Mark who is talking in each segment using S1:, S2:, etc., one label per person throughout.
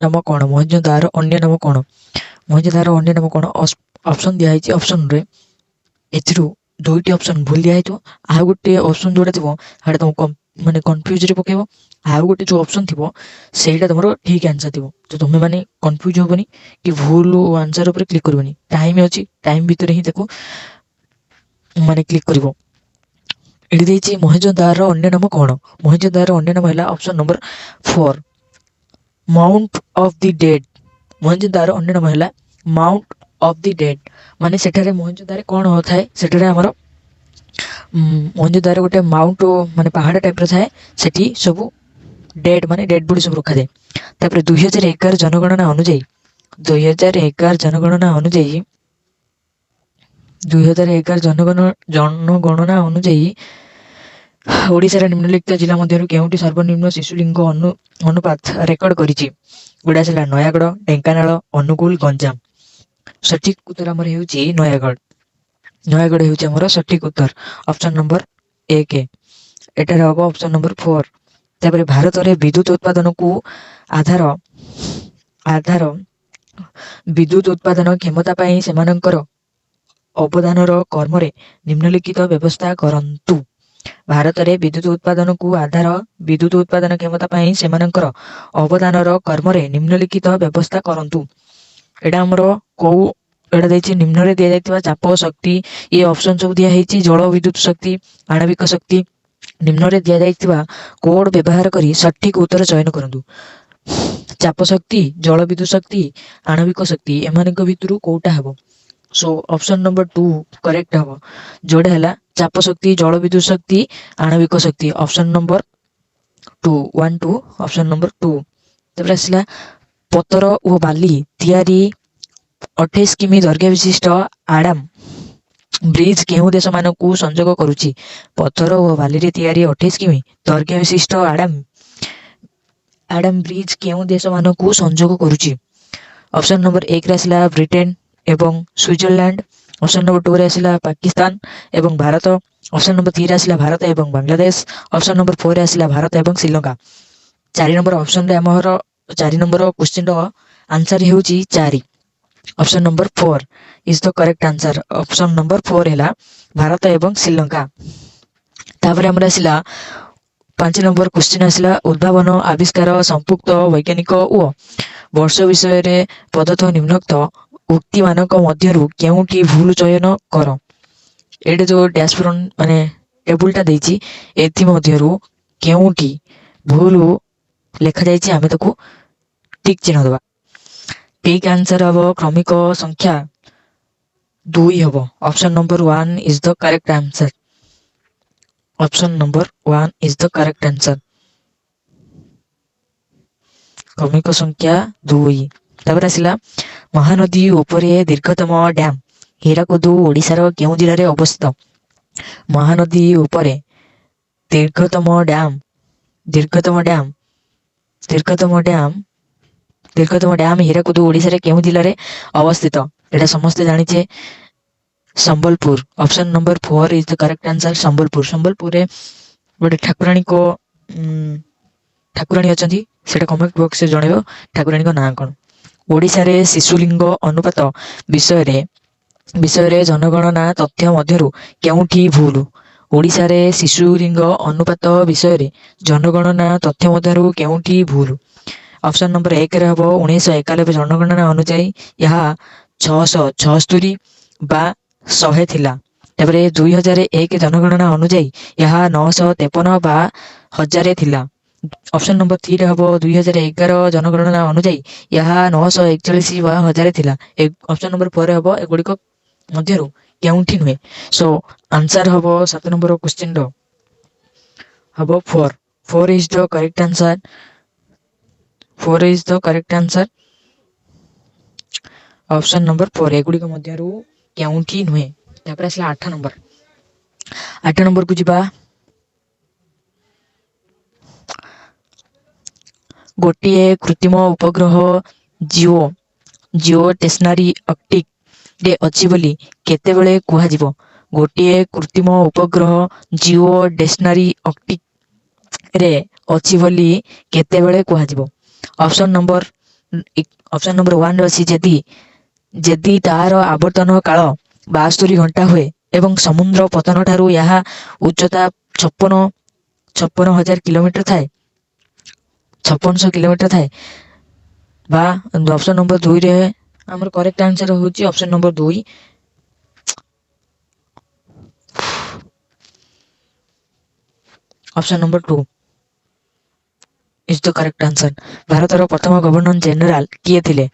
S1: ନାମ କ'ଣ? ମହେଞ୍ଜୋଦାରୋର ଅନ୍ୟ ନାମ କ'ଣ? ମହେଞ୍ଜୋଦାରୋର ଅନ୍ୟ ନାମ କ'ଣ? ଅପସନ୍ ଦିଆହେଇଛି। ଅପସନ୍ରେ ଏଥିରୁ ଦୁଇଟି ଅପସନ୍ ଭୁଲ ଦିଆହେଇଥିବ, ଆଉ ଗୋଟିଏ ଅପସନ୍ ଯେଉଁଟା ଥିବ ସେଇଟା ତୁମକୁ ମାନେ କନଫ୍ୟୁଜ୍ରେ ପକାଇବ, ଆଉ ଗୋଟେ ଯେଉଁ ଅପସନ୍ ଥିବ ସେଇଟା ତୁମର ଠିକ୍ ଆନ୍ସର୍ ଥିବ। ତ ତୁମେ ମାନେ କନଫ୍ୟୁଜ୍ ହେବନି କି ଭୁଲ ଆନ୍ସର୍ ଉପରେ କ୍ଲିକ୍ କରିବନି। ଟାଇମ୍ ଅଛି, ଟାଇମ୍ ଭିତରେ ହିଁ ତାକୁ ମାନେ କ୍ଲିକ୍ କରିବ। ଏଠି ଦେଇଛି ମହେଞ୍ଜୋଦାରୋର ଅନ୍ୟ ନାମ କ'ଣ? ମହେଞ୍ଜୋଦାରୋର ଅନ୍ୟ ନାମ ହେଲା option number 4, mount of the dead. ମହେଞ୍ଜୋଦାରୋର ଅନ୍ୟ ନାମ ହେଲା ମାଉଣ୍ଟ ଅଫ୍ the dead. ମାନେ ସେଠାରେ ମହେଞ୍ଜୋଦାରୋରେ କ'ଣ ଥାଏ? ସେଠାରେ ଆମର ମହେଞ୍ଜୋଦାରୋରେ ଗୋଟେ ମାଉଣ୍ଟ ମାନେ ପାହାଡ଼ ଟାଇପ୍ର ଥାଏ, ସେଠି ସବୁ ଡେଡ୍ ମାନେ ଡେଡ୍ ବଡି ସବୁ ରଖାଯାଏ। ତାପରେ 2011 ଜନଗଣନା ଅନୁଯାୟୀ, 2011 ଜନଗଣନା ଅନୁଯାୟୀ, 2011 ଜନଗଣନା ଅନୁଯାୟୀ ଓଡ଼ିଶାର ନିମ୍ନଲିଖିତ ଜିଲ୍ଲା ମଧ୍ୟରୁ କେଉଁଟି ସର୍ବନିମ୍ନ ଶିଶୁ ଲିଙ୍ଗ ଅନୁପାତ ରେକର୍ଡ କରିଛି? ଗୁଡ଼ା ଆସିଲା ନୟାଗଡ଼, ଢେଙ୍କାନାଳ, ଅନୁଗୁଳ, ଗଞ୍ଜାମ। ସଠିକ ଉତ୍ତର ଆମର ହେଉଛି ନୟାଗଡ଼। ନୟାଗଡ଼ ହେଉଛି ଆମର ସଠିକ ଉତ୍ତର, ଅପସନ୍ ନମ୍ବର 1। ଏଠାରେ ହବ ଅପସନ୍ ନମ୍ବର 4। ତାପରେ ଭାରତରେ ବିଦ୍ୟୁତ ଉତ୍ପାଦନକୁ ଆଧାର ବିଦ୍ୟୁତ ଉତ୍ପାଦନ କ୍ଷମତା ପାଇଁ ସେମାନଙ୍କର ଅବଦାନର କର୍ମରେ ନିମ୍ନଲିଖିତ ବ୍ୟବସ୍ଥା କରନ୍ତୁ। ଭାରତରେ ବିଦ୍ୟୁତ ଉତ୍ପାଦନକୁ ଆଧାର ବିଦ୍ୟୁତ ଉତ୍ପାଦନ କ୍ଷମତା ପାଇଁ ସେମାନଙ୍କର ଅବଦାନର କର୍ମରେ ନିମ୍ନଲିଖିତ ବ୍ୟବସ୍ଥା କରନ୍ତୁ। ଏଇଟା ଆମର କୋଉ ଏଇଟା ଦେଇଛି? ନିମ୍ନରେ ଦିଆଯାଇଥିବା ଚାପ ଶକ୍ତି, ଇଏ ଅପସନ୍ ସବୁ ଦିଆହେଇଛି, ଜଳ ବିଦ୍ୟୁତ ଶକ୍ତି, ଆଣବିକ ଶକ୍ତି। ନିମ୍ନରେ ଦିଆଯାଇଥିବା କୋଡ୍ ବ୍ୟବହାର କରି ସଠିକ ଉତ୍ତର ଚୟନ କରନ୍ତୁ। ଚାପ ଶକ୍ତି, ଜଳ ବିଦ୍ୟୁତ ଶକ୍ତି, ଆଣବିକ ଶକ୍ତି, ଏମାନଙ୍କ ଭିତରୁ କୋଉଟା ହେବ? ସୋ ଅପସନ୍ ନମ୍ବର 2 କରେକ୍ଟ ହେବ, ଯୋଉଟା ହେଲା ଚାପ ଶକ୍ତି, ଜଳ ବିଦ୍ୟୁତ ଶକ୍ତି, ଆଣବିକ ଶକ୍ତି। Option number 2, 1 2, option number 2। ତାପରେ ଆସିଲା ପତର ଓ ବାଲି ତିଆରି 28 କିମି ଦୈର୍ଘ୍ୟ ବିଶିଷ୍ଟ ଆଡାମ ବ୍ରିଜ କେଉଁ ଦେଶମାନଙ୍କୁ ସଂଯୋଗ କରୁଛି? ପଥର ଓ ବାଲିରେ ତିଆରି 28 କିମି ଦୈର୍ଘ୍ୟ ବିଶିଷ୍ଟ ଆଡାମ ବ୍ରିଜ କେଉଁ ଦେଶମାନଙ୍କୁ ସଂଯୋଗ କରୁଛି? ଅପସନ୍ ନମ୍ବର 1ରେ ଆସିଲା ବ୍ରିଟେନ ଏବଂ ସୁଇଜରଲ୍ୟାଣ୍ଡ, ଅପସନ୍ ନମ୍ବର 2ରେ ଆସିଲା ପାକିସ୍ତାନ ଏବଂ ଭାରତ, ଅପସନ୍ ନମ୍ବର 3ରେ ଆସିଲା ଭାରତ ଏବଂ ବାଂଲାଦେଶ, ଅପସନ୍ ନମ୍ବର 4ରେ ଆସିଲା ଭାରତ ଏବଂ ଶ୍ରୀଲଙ୍କା। 4 ନମ୍ବର ଅପସନରେ ଆମର 4 ନମ୍ବର କ୍ୱେଶ୍ଚିନ୍ର ଆନ୍ସର ହେଉଛି 4। Option number 4 is the correct answer. Option number 4 ହେଲା ଭାରତ ଏବଂ ଶ୍ରୀଲଙ୍କା। ତାପରେ ଆମର ଆସିଲା 5 ନମ୍ବର କ୍ୱେଶ୍ଚିନ୍। ଆସିଲା ଉଦ୍ଭାବନ ଆବିଷ୍କାର ସମ୍ପୃକ୍ତ ବୈଜ୍ଞାନିକ ଓ ବର୍ଷ ବିଷୟରେ ପ୍ରଦତ୍ତ ନିମ୍ନୋକ୍ତ ଉକ୍ତିମାନଙ୍କ ମଧ୍ୟରୁ କେଉଁଟି ଭୁଲ ଚୟନ କର। ଏଇଠି ଯୋଉ ଡ୍ୟାସ୍ ପୂରଣ ମାନେ ଟେବୁଲଟା ଦେଇଛି, ଏଥିମଧ୍ୟରୁ କେଉଁଟି ଭୁଲ ଲେଖାଯାଇଛି, ଆମେ ତାକୁ ଟିକ୍ ଚିହ୍ନ ଦେବା। ଠିକ୍ ଆନ୍ସର ହବ କ୍ରମିକ ସଂଖ୍ୟା 2 ହବ। Option number 1 is the correct answer. Option number 1 is the correct answer, କ୍ରମିକ ସଂଖ୍ୟା 2। ତାପରେ ଆସିଲା ମହାନଦୀ ଉପରେ ଦୀର୍ଘତମ ଡ୍ୟାମ୍ ହୀରାକୁଦ ଓଡ଼ିଶାର କେଉଁ ଜିଲ୍ଲାରେ ଅବସ୍ଥିତ? ମହାନଦୀ ଉପରେ ଦୀର୍ଘତମ ଡ୍ୟାମ୍, ଦୀର୍ଘତମ ଡ୍ୟାମ୍, ଦୀର୍ଘତମ ଡ୍ୟାମ୍, ଦୀର୍ଘତମ ଡ୍ୟାମ୍ ହୀରାକୁଦ ଓଡ଼ିଶାରେ କେଉଁ ଜିଲ୍ଲାରେ ଅବସ୍ଥିତ? ଏଇଟା ସମସ୍ତେ ଜାଣିଛେ, Sambalpur. Option number 4 is the correct answer, Sambalpur. ସମ୍ବଲପୁରରେ ଗୋଟେ ଠାକୁରାଣୀ ଅଛନ୍ତି, ସେଇଟା କମେଣ୍ଟ ବକ୍ସରେ ଜଣେଇବ ଠାକୁରାଣୀଙ୍କ ନାଁ କ'ଣ। ଓଡ଼ିଶାରେ ଶିଶୁ ଲିଙ୍ଗ ଅନୁପାତ ବିଷୟରେ ଜନଗଣନା ତଥ୍ୟ ମଧ୍ୟରୁ କେଉଁଠି ଭୁଲ? ଓଡ଼ିଶାରେ ଶିଶୁ ଲିଙ୍ଗ ଅନୁପାତ ବିଷୟରେ ଜନଗଣନା ତଥ୍ୟ ମଧ୍ୟରୁ କେଉଁଠି ଭୁଲ? ଅପସନ୍ ନମ୍ବର 1ରେ ହେବ 1991 ଜନଗଣନା ଅନୁଯାୟୀ ଏହା 676 ବା 100 ଥିଲା। ତାପରେ 2001 ଜନଗଣନା ଅନୁଯାୟୀ ଏହା 953 ବା 1000 ଥିଲା। ଅପସନ୍ ନମ୍ବର 3ରେ ହେବ 2011 ଜନଗଣନା ଅନୁଯାୟୀ ଏହା 941 ବା 1000 ଥିଲା। ଅପସନ୍ ନମ୍ବର 4ରେ ହେବ ଏଗୁଡ଼ିକ ମଧ୍ୟରୁ କେଉଁଠି ନୁହେଁ। ସୋ ଆନ୍ସର ହବ 7 ନମ୍ବର କ୍ୱେଶ୍ଚିନ୍ର ହବ 4। 4 is the correct answer. 4 is the correct answer, option number 4, ଏଗୁଡ଼ିକ ମଧ୍ୟରୁ କେଉଁଠି ନୁହେଁ। ତାପରେ ଆସିଲା 8 ନମ୍ବର। 8 ନମ୍ବରକୁ ଯିବା। ଗୋଟିଏ କୃତ୍ରିମ ଉପଗ୍ରହ ଜିଓ ଷ୍ଟେସନାରୀ ଅର୍ବିଟରେ ଅଛି ବୋଲି କେତେବେଳେ କୁହାଯିବ? ଗୋଟିଏ କୃତ୍ରିମ ଉପଗ୍ରହ ଜିଓ ଷ୍ଟେସନାରୀ ଅର୍ବିଟରେ ଅଛି ବୋଲି କେତେବେଳେ କୁହାଯିବ? Option number ଅପସନ୍ ନମ୍ବର ୱାନ୍ରେ ଅଛି, ଯଦି ତାହାର ଆବର୍ତ୍ତନ କାଳ 72 ଘଣ୍ଟା ହୁଏ ଏବଂ ସମୁଦ୍ର ପତନ ଠାରୁ ଏହା ଉଚ୍ଚତା 56,000 କିଲୋମିଟର ଥାଏ, 5600 କିଲୋମିଟର ଥାଏ। ବା ଅପସନ୍ ନମ୍ବର ଦୁଇରେ ଆମର କରେକ୍ଟ ଆନ୍ସର ହେଉଛି ଅପସନ୍ ନମ୍ବର ଦୁଇ। Option number 2 is the correct answer. ଭାରତର ପ୍ରଥମ ଗଭର୍ଣ୍ଣର ଜେନେରାଲ କିଏ ଥିଲେ?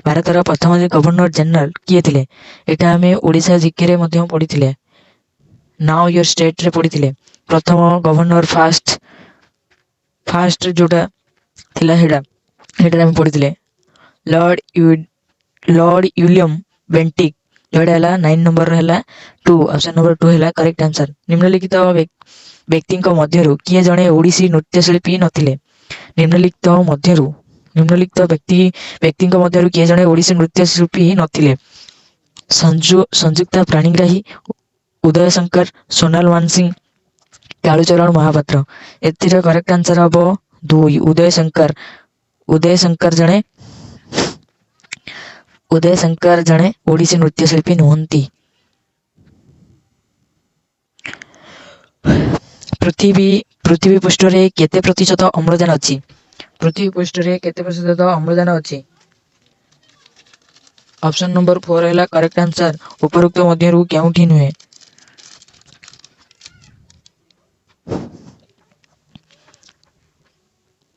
S1: ଭାରତର ପ୍ରଥମ ଗଭର୍ଣ୍ଣର ଜେନେରାଲ କିଏ ଥିଲେ? ଏଇଟା ଆମେ ଓଡ଼ିଶା ଜିକେରେ ମଧ୍ୟ ପଢ଼ିଥିଲେ, now your ଷ୍ଟେଟ୍ରେ ପଢ଼ିଥିଲେ। ପ୍ରଥମ ଗଭର୍ଣ୍ଣର ଫାଷ୍ଟ ଯୋଉଟା ଥିଲା ସେଇଟାରେ ଆମେ ପଢ଼ିଥିଲେ ଲର୍ଡ ୱିଲିୟମ ବେଣ୍ଟିକ୍, ଯୋଉଟା ହେଲା 9 ନମ୍ବର ହେଲା 2, ଅପସନ୍ ନମ୍ବର 2 ହେଲା କରେକ୍ଟ ଆନ୍ସର। ନିମ୍ନଲିଖିତ ବ୍ୟକ୍ତିଙ୍କ ମଧ୍ୟରୁ କିଏ ଜଣେ ଓଡ଼ିଶୀ ନୃତ୍ୟଶିଳ୍ପୀ ନଥିଲେ? ନିମ୍ନଲିଖିତ ମଧ୍ୟରୁ ନିମ୍ନଲିଖିତ ବ୍ୟକ୍ତିଙ୍କ ମଧ୍ୟରୁ କିଏ ଜଣେ ଓଡ଼ିଶୀ ନୃତ୍ୟଶିଳ୍ପୀ ନଥିଲେ? ସଂଯୁକ୍ତା ପାଣିଗ୍ରାହୀ, ଉଦୟ ଶଙ୍କର, ସୋନାଲ ମାନସିଂ, କାଳୁଚରଣ ମହାପାତ୍ର। ଏଥିର କରେକ୍ଟ ଆନ୍ସର ହବ 2, ଉଦୟ ଶଙ୍କର। ଉଦୟ ଶଙ୍କର ଜଣେ ଓଡ଼ିଶୀ ନୃତ୍ୟଶିଳ୍ପୀ ନୁହନ୍ତି। ପୃଥିବୀ ପୃଷ୍ଠରେ କେତେ ପ୍ରତିଶତ ଅମ୍ଳଜାନ ଅଛି? ପୃଥିବୀ ପୃଷ୍ଠରେ କେତେ ପ୍ରତିଶତ ଅମ୍ଳଜାନ ଅଛି? ଅପସନ୍ ନମ୍ବର 4 ହେଲା କରେକ୍ଟ ଆନ୍ସର। ଉପରୋକ୍ତ ମଧ୍ୟରୁ କେଉଁଠି ନୁହେଁ?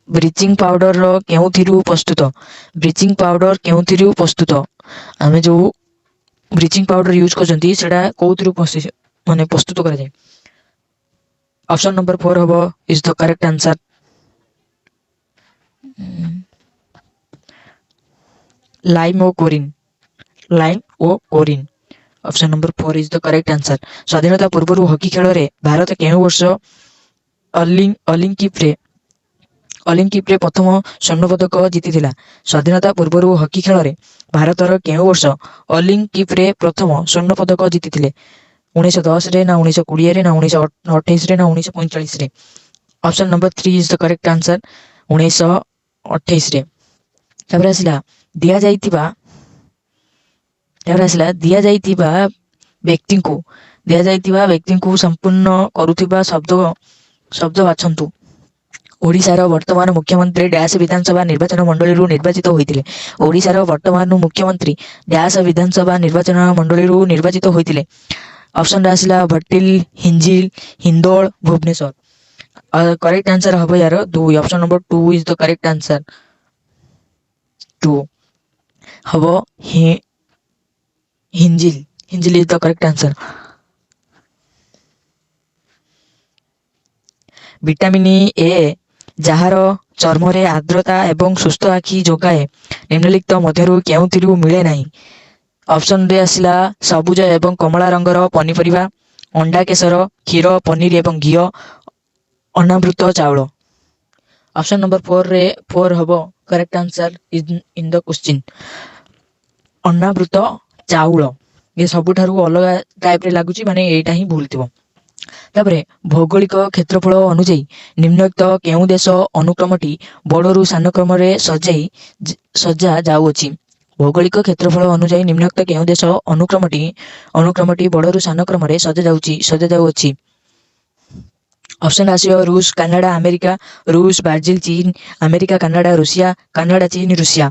S1: ବ୍ଲିଚିଂ ପାଉଡର କେଉଁଥିରୁ ପ୍ରସ୍ତୁତ? ବ୍ଲିଚିଂ ପାଉଡର କେଉଁଥିରୁ ପ୍ରସ୍ତୁତ? ଆମେ ଯୋଉ ବ୍ଲିଚିଂ ପାଉଡର ୟୁଜ୍ କରୁଛନ୍ତି ସେଇଟା କୋଉଥିରୁ ମାନେ ପ୍ରସ୍ତୁତ କରାଯାଏ? ଅପସନ୍ ନମ୍ବର 4 ହବ is the correct answer. Lime O chlorine, lime O chlorine. Option number 4 is the correct answer. ସ୍ୱାଧୀନତା ପୂର୍ବରୁ ହକି ଖେଳରେ ଭାରତ କେଉଁ ବର୍ଷ ଅଲିମ୍ପିକ୍ରେ ପ୍ରଥମ ସ୍ୱର୍ଣ୍ଣ ପଦକ ଜିତିଥିଲା? ସ୍ୱାଧୀନତା ପୂର୍ବରୁ ହକି ଖେଳରେ ଭାରତର କେଉଁ ବର୍ଷ ଅଲିମ୍ପିକ୍ରେ ପ୍ରଥମ ସ୍ୱର୍ଣ୍ଣ ପଦକ ଜିତିଥିଲେ? 1910ରେ ନା 1920ରେ ନା 1928ରେ ନା 1945ରେ? Option number 3 is the correct answer, 1928ରେ। ତାପରେ ଆସିଲା ଦିଆଯାଇଥିବା ତାପରେ ଆସିଲା ଦିଆଯାଇଥିବା ବ୍ୟକ୍ତିଙ୍କୁ ସମ୍ପୂର୍ଣ୍ଣ କରୁଥିବା ଶବ୍ଦ ବାଛନ୍ତୁ। ଓଡ଼ିଶାର ବର୍ତ୍ତମାନ ମୁଖ୍ୟମନ୍ତ୍ରୀ ଡ୍ୟାସ୍ ବିଧାନସଭା ନିର୍ବାଚନ ମଣ୍ଡଳୀରୁ ନିର୍ବାଚିତ ହୋଇଥିଲେ। ଓଡ଼ିଶାର ବର୍ତ୍ତମାନ ମୁଖ୍ୟମନ୍ତ୍ରୀ ଡ୍ୟାସ୍ ବିଧାନସଭା ନିର୍ବାଚନ ମଣ୍ଡଳୀରୁ ନିର୍ବାଚିତ ହୋଇଥିଲେ। ଅପସନରେ ଆସିଲା ଭଟିଲ, ହିଞ୍ଜିଲ, ହିନ୍ଦୋଳ, ଭୁବନେଶ୍ୱର। କରେକ୍ଟ ଆନ୍ସର ହବ ୟାର 2, option number 2 is the correct answer. 2 ହବ ହିଞ୍ଜିଲ। ହିଞ୍ଜିଲ is the correct answer. Vitamin A ଯାହାର ଚର୍ମରେ ଆର୍ଦ୍ରତା ଏବଂ ସୁସ୍ଥ ଆଖି ଯୋଗାଏ, ନିମ୍ନଲିଖିତ ମଧ୍ୟରୁ କେଉଁଥିରୁ ମିଳେ ନାହିଁ? ଅପସନରେ ଆସିଲା ସବୁଜ ଏବଂ କମଳା ରଙ୍ଗର ପନିପରିବା, ଅଣ୍ଡା କେଶର, କ୍ଷୀର, ପନିର ଏବଂ ଘିଅ, ଅନାବୃତ ଚାଉଳ। ଅପସନ୍ ନମ୍ବର 4ରେ 4 ହବ correct answer in the question. ଅନାବୃତ ଚାଉଳ ଇଏ ସବୁଠାରୁ ଅଲଗା ଟାଇପରେ ଲାଗୁଛି, ମାନେ ଏଇଟା ହିଁ ଭୁଲ ଥିବ। ତାପରେ ଭୌଗୋଳିକ କ୍ଷେତ୍ରଫଳ ଅନୁଯାୟୀ ନିମ୍ନୋକ୍ତ କେଉଁ ଦେଶ ଅନୁକ୍ରମଟି ବଡ଼ରୁ ସାନ କ୍ରମରେ ସଜା ଯାଉଅଛି? ଭୌଗୋଳିକ କ୍ଷେତ୍ରଫଳ ଅନୁଯାୟୀ ନିମ୍ନୋକ୍ତ କେଉଁ ଦେଶ ଅନୁକ୍ରମଟି ବଡ଼ରୁ ସାନ କ୍ରମରେ ସଜାଯାଉଅଛି? ଅପସନ୍ ଆସିବ ରୁଷ, କାନାଡା, ଆମେରିକା, ରୁଷ, ବ୍ରାଜିଲ, ଚୀନ, ଆମେରିକା, କାନାଡା, ରୁଷିଆ, କାନାଡା, ଚୀନ, ରୁଷିଆ।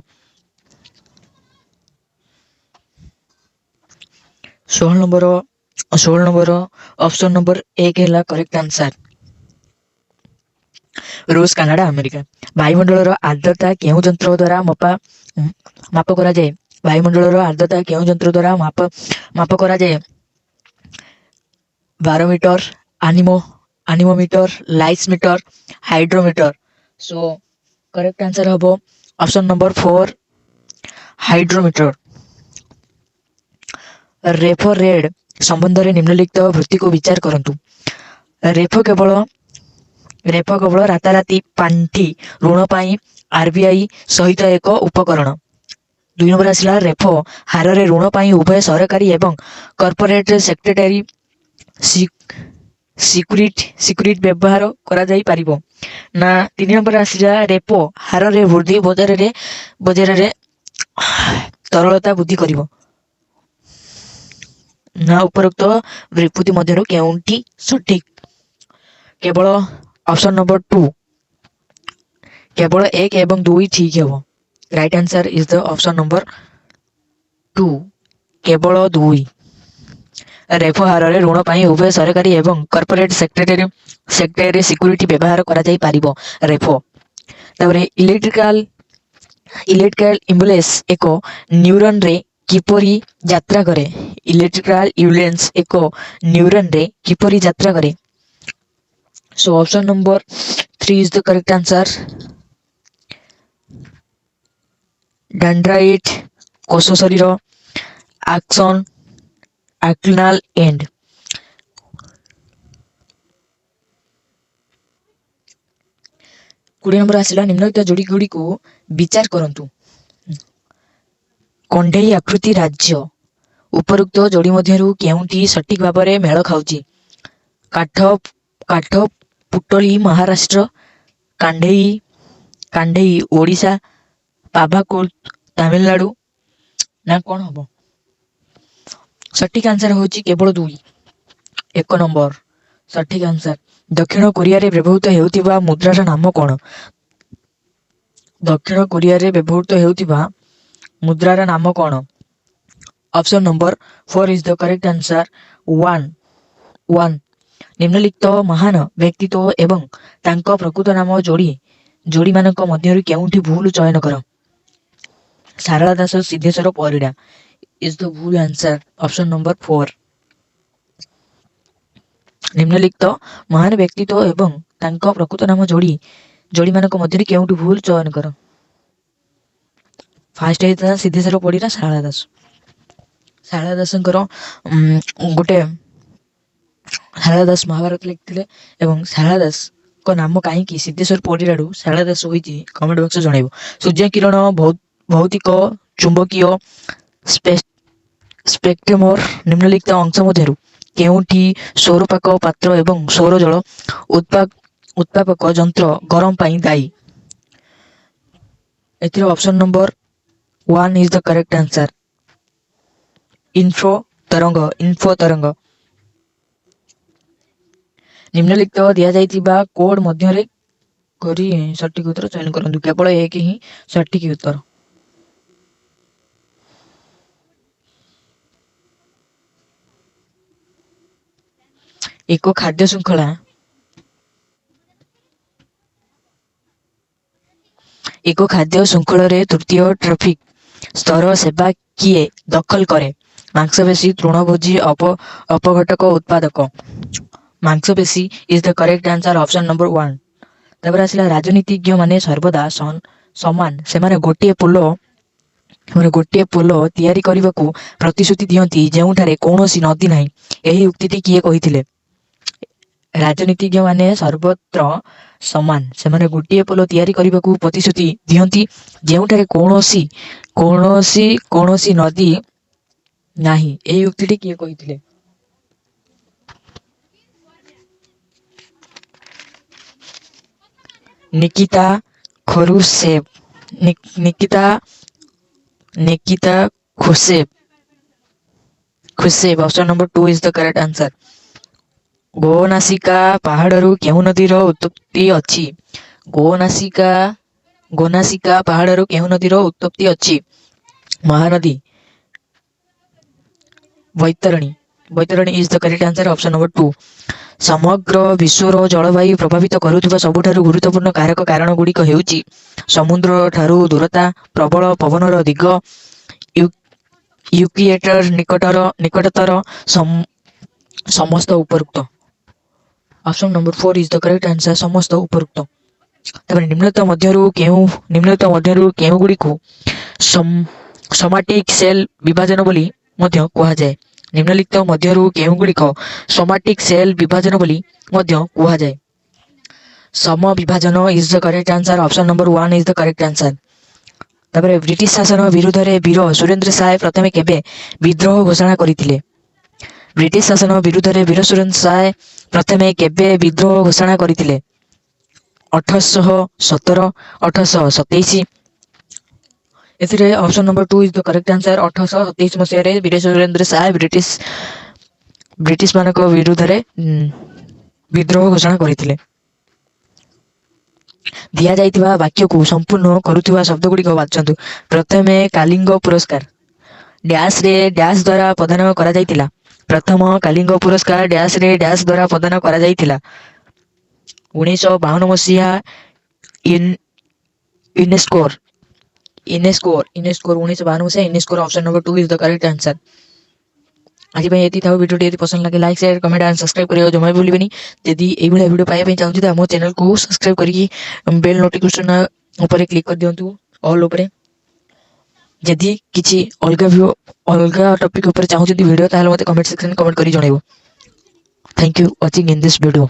S1: 16 ନମ୍ବର ଅପସନ୍ ନମ୍ବର 1 ହେଲା କରେକ୍ଟ ଆନ୍ସର, ରୁଷ, କାନାଡା, ଆମେରିକା। ବାୟୁମଣ୍ଡଳର ଆର୍ଦ୍ରତା କେଉଁ ଯନ୍ତ୍ର ଦ୍ୱାରା ମାପ କରାଯାଏ? ବାୟୁମଣ୍ଡଳର ଆର୍ଦ୍ରତା କେଉଁ ଯନ୍ତ୍ର ଦ୍ୱାରା ମାପ କରାଯାଏ? Barometer, anemometer, lysimeter, hydrometer. So correct answer ହବ ଅପସନ୍ ନମ୍ବର 4, ହାଇଡ୍ରୋମିଟର। ରେପୋ ରେଟ୍ ସମ୍ବନ୍ଧରେ ନିମ୍ନଲିଖିତ ବୃତ୍ତିକୁ ବିଚାର କରନ୍ତୁ। ରେପୋ କେବଳ ରାତାରାତି ପାଣ୍ଠି ଋଣ ପାଇଁ ଆରବିଆଇ ସହିତ ଏକ ଉପକରଣ। 2 ନମ୍ବର ଆସିଲା ରେପୋ ହାରରେ ଋଣ ପାଇଁ ଉଭୟ ସରକାରୀ ଏବଂ କର୍ପୋରେଟ ସେକ୍ରେଟାରୀ ସିକ୍ୟୁରିଟି ବ୍ୟବହାର କରାଯାଇପାରିବ। ନା 3 ନମ୍ବର ଆସିଲା ରେପୋ ହାରରେ ବୃଦ୍ଧି ବଜାରରେ ତରଳତା ବୃଦ୍ଧି କରିବ। ନା ଉପରୋକ୍ତ ବିବୃତି ମଧ୍ୟରୁ କେଉଁଟି ସଠିକ୍? କେବଳ ଅପସନ୍ ନମ୍ବର 2, କେବଳ 1 ଏବଂ 2 ଠିକ୍ ହେବ। Right answer is the option number 2, କେବଳ 2। ରେପୋ ହାରରେ ଋଣ ପାଇଁ ଉଭୟ ସରକାରୀ ଏବଂ କର୍ପୋରେଟ୍ ସେକ୍ଟରରେ ସିକ୍ୟୁରିଟି ବ୍ୟବହାର କରାଯାଇପାରିବ ରେପୋ। ତାପରେ ଇଲେକ୍ଟ୍ରିକାଲ ଇମ୍ପୁଲସ ଏକ ନ୍ୟୁରନରେ କିପରି ଯାତ୍ରା କରେ? ଇଲେକ୍ଟ୍ରିକାଲ ଇମ୍ପୁଲସ ଏକ ନ୍ୟୁରନରେ କିପରି ଯାତ୍ରା କରେ? So option number 3 is the correct answer. Dendrite, କୋଷ ଶରୀର, ଆକ୍ସନ୍, ଆକ୍ସୋନାଲ ଏଣ୍ଡ। 20 ନମ୍ବର ଆସିଲା ନିମ୍ନଲିଖିତ ଯୋଡ଼ିଗୁଡ଼ିକୁ ବିଚାର କରନ୍ତୁ। କଣ୍ଢେଇ ଆକୃତି ରାଜ୍ୟ ଉପରୋକ୍ତ ଯୋଡ଼ି ମଧ୍ୟରୁ କେଉଁଟି ସଠିକ୍ ଭାବରେ ମେଳ ଖାଉଛି? କାଠ ପୁଟଳି ମହାରାଷ୍ଟ୍ର, କାଣ୍ଢେଇ ଓଡ଼ିଶା, ପାଭାକୁଲ ତାମିଲନାଡୁ, ନା କଣ ହବ? ସଠିକ୍ ଆନ୍ସର ହେଉଛି କେବଳ 2, 1 ନମ୍ବର ସଠିକ୍ ଆନ୍ସର। ଦକ୍ଷିଣ କୋରିଆରେ ବ୍ୟବହୃତ ହେଉଥିବା ମୁଦ୍ରାର ନାମ କଣ? ଦକ୍ଷିଣ କୋରିଆରେ ବ୍ୟବହୃତ ହେଉଥିବା ମୁଦ୍ରାର ନାମ କଣ? Option number 4 is the correct answer, 1 1। ନିମ୍ନଲିଖିତ ମହାନ ବ୍ୟକ୍ତିତ୍ୱ ଏବଂ ତାଙ୍କ ପ୍ରକୃତ ନାମ ଯୋଡ଼ିମାନଙ୍କ ମଧ୍ୟରୁ କେଉଁଟି ଭୁଲ ଚୟନ କର? ସାରଳା ଦାସ, ସିଦ୍ଧେଶ୍ୱର ପରିଡ଼ା is the ଭୁଲ ଆନ୍ସର, ଅପସନ୍ ନମ୍ବର 4। ନିମ୍ନଲିଖିତ ମହାନ ବ୍ୟକ୍ତିତ୍ୱ ଏବଂ ତାଙ୍କ ପ୍ରକୃତ ନାମ ଯୋଡ଼ିମାନଙ୍କ ମଧ୍ୟରେ କେଉଁଟି ଭୁଲ ଚୟନ କର? ଫାଷ୍ଟ ହେଇଥିଲା ସିଦ୍ଧେଶ୍ୱର ପରିଡ଼ା, ସାରଳା ଦାସ। ସାରଳା ଦାସଙ୍କର ଗୋଟେ ସାରଳା ଦାସ ମହାଭାରତ ଲେଖିଥିଲେ ଏବଂ ସାରଳା ଦାସଙ୍କ ନାମ କାହିଁକି ସିଦ୍ଧେଶ୍ୱର ପରିଡ଼ାରୁ ସାରଳା ଦାସ ହୋଇଛି କମେଣ୍ଟ ବକ୍ସରେ ଜଣାଇବ। ସୂର୍ଯ୍ୟ କିରଣ ଭୌତିକ ଚୁମ୍ବକୀୟ ସ୍ପେକ୍ଟ୍ରମର ନିମ୍ନଲିଖିତ ଅଂଶ ମଧ୍ୟରୁ କେଉଁଟି ସୌରପାକ ପାତ୍ର ଏବଂ ସୌର ଜଳ ଉତ୍ପାପକ ଯନ୍ତ୍ର ଗରମ ପାଇଁ ଦାୟୀ? ଏଥିରେ option number 1 is the correct answer, info ତରଙ୍ଗ। ନିମ୍ନଲିଖିତ ଦିଆଯାଇଥିବା କୋଡ୍ ମଧ୍ୟରେ କରି ସଠିକ୍ ଉତ୍ତର ଚୟନ କରନ୍ତୁ। କେବଳ 1 ହିଁ ସଠିକ୍ ଉତ୍ତର। ଏକ ଖାଦ୍ୟ ଶୃଙ୍ଖଳା ଏକ ଖାଦ୍ୟ ଶୃଙ୍ଖଳରେ ତୃତୀୟ ଟ୍ରଫିକ୍ ସ୍ତର ସେବା କିଏ ଦଖଲ କରେ? ମାଂସପେଶୀ, ତୃଣଭୋଜୀ, ଅପଘଟକ ଉତ୍ପାଦକ। ମାଂସପେଶୀ is the correct answer, option number 1। ତାପରେ ଆସିଲା ରାଜନୀତିଜ୍ଞମାନେ ସର୍ବଦା ସମାନ, ସେମାନେ ଗୋଟିଏ ପୋଲ ତିଆରି କରିବାକୁ ପ୍ରତିଶ୍ରୁତି ଦିଅନ୍ତି ଯେଉଁଠାରେ କୌଣସି ନଦୀ ନାହିଁ। ଏହି ଉକ୍ତିଟି କିଏ କହିଥିଲେ? ରାଜନୀତିଜ୍ଞମାନେ ସର୍ବତ୍ର ସମାନ, ସେମାନେ ଗୋଟିଏ ପୋଲ ତିଆରି କରିବାକୁ ପ୍ରତିଶ୍ରୁତି ଦିଅନ୍ତି ଯେଉଁଠାରେ କୌଣସି ନଦୀ ନାହିଁ। ଏହି ଉକ୍ତିଟି କିଏ କହିଥିଲେ? Nikita Khrushchev, Nikita Khrushchev. Option number 2 is the correct answer. Gonasika ପାହାଡ଼ରୁ କେଉଁ ନଦୀର ଉତ୍ପତ୍ତି ଅଛି? ଗୋନାସିକା ପାହାଡ଼ରୁ କେଉଁ ନଦୀର ଉତ୍ପତ୍ତି ଅଛି? Mahanadi, Baitarani. Baitarani is the correct answer, option number 2। ସମଗ୍ର ବିଶ୍ୱର ଜଳବାୟୁ ପ୍ରଭାବିତ କରୁଥିବା ସବୁଠାରୁ ଗୁରୁତ୍ୱପୂର୍ଣ୍ଣ କାରକ କାରଣ ଗୁଡ଼ିକ ହେଉଛି ସମୁଦ୍ର ଠାରୁ ଦୂରତା, ପ୍ରବଳ ପବନର ଦିଗ, ଇକ୍ୟୁଏଟର ନିକଟତର, ସମସ୍ତ ଉପରୋକ୍ତ। Option number 4 is the correct answer, ସମସ୍ତ ଉପରୋକ୍ତ। ତାପରେ ନିମ୍ନଲିଖିତ ମଧ୍ୟରୁ କେଉଁଗୁଡ଼ିକୁ ସୋମାଟିକ୍ ସେଲ୍ ବିଭାଜନ ବୋଲି ମଧ୍ୟ କୁହାଯାଏ? ନିମ୍ନଲିଖିତ ମଧ୍ୟରୁ କେଉଁଗୁଡ଼ିକ ସୋମାଟିକ୍ ସେଲ୍ ବିଭାଜନ ବୋଲି ମଧ୍ୟ କୁହାଯାଏ? ସମବିଭାଜନ is the correct answer, option number 1 is the correct answer. ତାପରେ ବ୍ରିଟିଶ ଶାସନ ବିରୁଦ୍ଧରେ ବୀର ସୁରେନ୍ଦ୍ର ସାଏ ପ୍ରଥମେ କେବେ ବିଦ୍ରୋହ ଘୋଷଣା କରିଥିଲେ? ବ୍ରିଟିଶ ଶାସନ ବିରୁଦ୍ଧରେ ବୀର ସୁରେନ୍ଦ୍ର ସାଏ ପ୍ରଥମେ କେବେ ବିଦ୍ରୋହ ଘୋଷଣା କରିଥିଲେ? 1817, 1827। ଏଥିରେ option number 2 is the correct answer. 1827 ମସିହାରେ ବୀର ସୁରେନ୍ଦ୍ର ସାଏ ବ୍ରିଟିଶମାନଙ୍କ ବିରୁଦ୍ଧରେ ବିଦ୍ରୋହ ଘୋଷଣା କରିଥିଲେ। ଦିଆଯାଇଥିବା ବାକ୍ୟକୁ ସମ୍ପୂର୍ଣ୍ଣ କରୁଥିବା ଶବ୍ଦଗୁଡ଼ିକ ବାଛନ୍ତୁ। ପ୍ରଥମେ କାଲିଙ୍ଗ ପୁରସ୍କାର ଡ୍ୟାସରେ ଡ୍ୟାସ ଦ୍ୱାରା ପ୍ରଦାନ କରାଯାଇଥିଲା। ପ୍ରଥମ କାଲିଙ୍ଗ ପୁରସ୍କାର ଡ୍ୟାସରେ ଡ୍ୟାସ ଦ୍ୱାରା ପ୍ରଦାନ କରାଯାଇଥିଲା। 1952 ମସିହା ୟୁନେସ୍କୋର ୟୁନେସ୍କୋର ୟୁନେସ୍କୋର 1952 ମସିହା ୟୁନେସ୍କୋର। Option number 2 is the correct answer. ଆଜି ପାଇଁ ଏତିକି ଥାଉ। ଭିଡ଼ିଓଟି ଯଦି ପସନ୍ଦ ଲାଗେ, like, share, comment and subscribe କରିବାକୁ ଜମା ବି ଭୁଲିବେନି। ଯଦି ଏଇଭଳିଆ ଭିଡ଼ିଓ ପାଇବା ପାଇଁ ଚାହୁଁଛନ୍ତି, ଆମ ଚ୍ୟାନେଲକୁ ସବସ୍କ୍ରାଇବ୍ କରିକି ବେଲ୍ ନୋଟିଫିକେସନ୍ ଉପରେ କ୍ଲିକ୍ କରିଦିଅନ୍ତୁ, ଅଲ୍ ଉପରେ। ଯଦି କିଛି ଅଲଗା ଭିଡ଼ିଓ, ଅଲଗା ଟପିକ୍ ଉପରେ ଚାହୁଁଛନ୍ତି ଭିଡ଼ିଓ, ତାହେଲେ ମୋତେ କମେଣ୍ଟ ସେକ୍ସନରେ କମେଣ୍ଟ କରି ଜଣାଇବ। Thank you watching in this video.